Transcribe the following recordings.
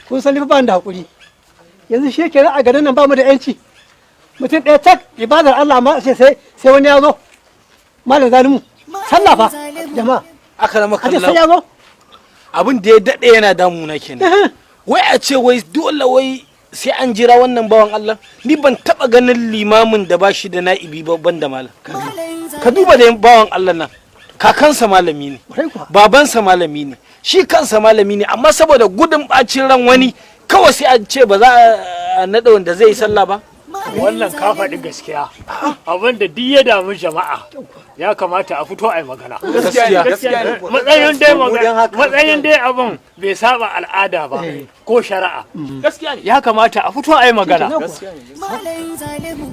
Kun san ba da hakuri. Yanzu shi kenan a garin nan ba mu da yanci. Mutum ɗaya tak ibadar Allah ma sai sai wani ya zo. Malam Zalimu. Sallah fa jama'a. Aka A ce sai ya zo. Abin da ya daɗe yana damuna kenan. Wai a ce wai dole wai sai an jira wannan bawan Allah. Ni ban taɓa ganin limamin da ba shi da na'ibi ba ban da malam. Ka duba da bawan Allah nan. Kakansa malami ne. Kwarai kuwa. Babansa malami ne. Shi kansa malami ne, amma saboda gudun ɓacin ran wani kawai sai a ce ba za a naɗa wanda zai yi sallah ba. Wannan ka faɗi gaskiya. Abin da duk ya damu jama'a ya kamata a fito a yi magana. Gaskiya. Matsayin dai magana, matsayin dai abin bai saba al'ada ba ko shari'a. Gaskiya ne. Ya kamata a fito a yi magana.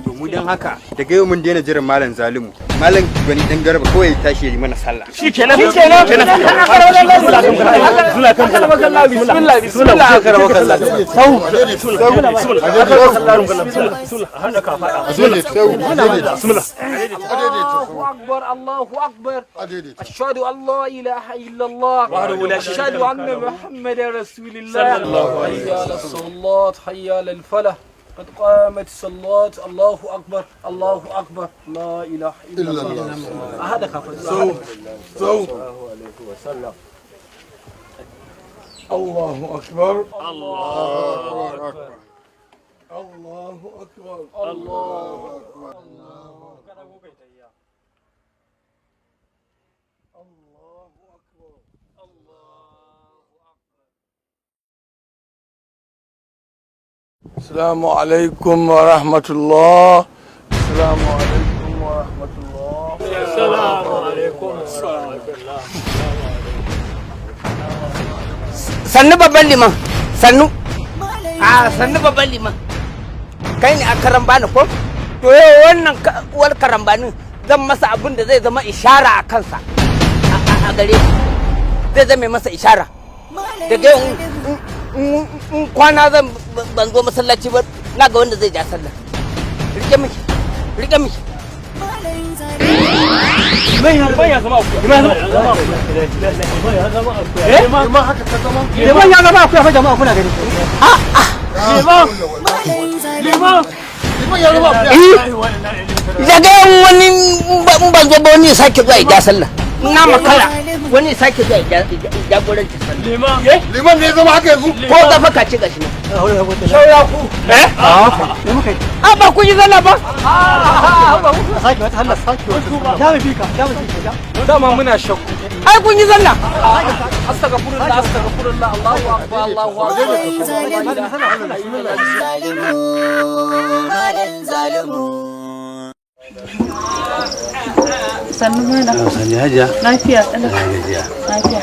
To, mu dan haka daga yau mun daina jiran Malam Zalimu. Malam Gwani Dan Garba kawai ya tashi ya yi mana sallah. Shikenan. Shikenan. Bismillah, bismillah, akaramakallah. الله أكبر، الله أكبر، أشهد أن لا إله إلا الله، أشهد أن محمد رسول الله، حي على الصلاة، حي على الفلاح، قد قامت الصلاة، الله أكبر، الله أكبر، لا إله إلا الله. هذا كفر. الله أكبر، الله أكبر، الله أكبر، الله أكبر، الله أكبر، الله أكبر. السلام عليكم ورحمة الله، السلام عليكم ورحمة الله. السلام عليكم ورحمة الله. Sannu, babban liman, sannu. A sannu, babban liman. Kai ne a karambani ko? To, yau wannan uwar karambanin zan masa abin da zai zama ishara a kansa, a gare shi zai zame masa ishara. Daga yau in kwana zan ban zo masallaci ba, na ga wanda zai ja sallah. Rike miki, rike miki. Liman ya zama akuya. Liman, haka ka zama? Liman ya zama akuya fa jama'a, kuna gani. Liman, liman. Liman ya zama akuya. Daga yau wani in ban zo ba, wani ya sake zuwa ya ja sallah. Na makara, wani ya sake zuwa ya jagoranci sallah. Liman. Liman ne ya zama haka yanzu? Ko gafa ka ci gashi nan. Shaura ku. Eh? Me muka yi? A ba kun yi sallah ba? Sake wata sallah, sake wata sallah. Ya mu bi ka, ya mu bi ka. Dama muna shakku. Ai kun yi sallah. Astaghfirullah, astaghfirullah, Allahu akbar, Allahu akbar. Zalimu, Malam Zalimu. Sannu, malam. Sannu, hajiya. Lafiya ƙalau. Gajiya. Lafiya.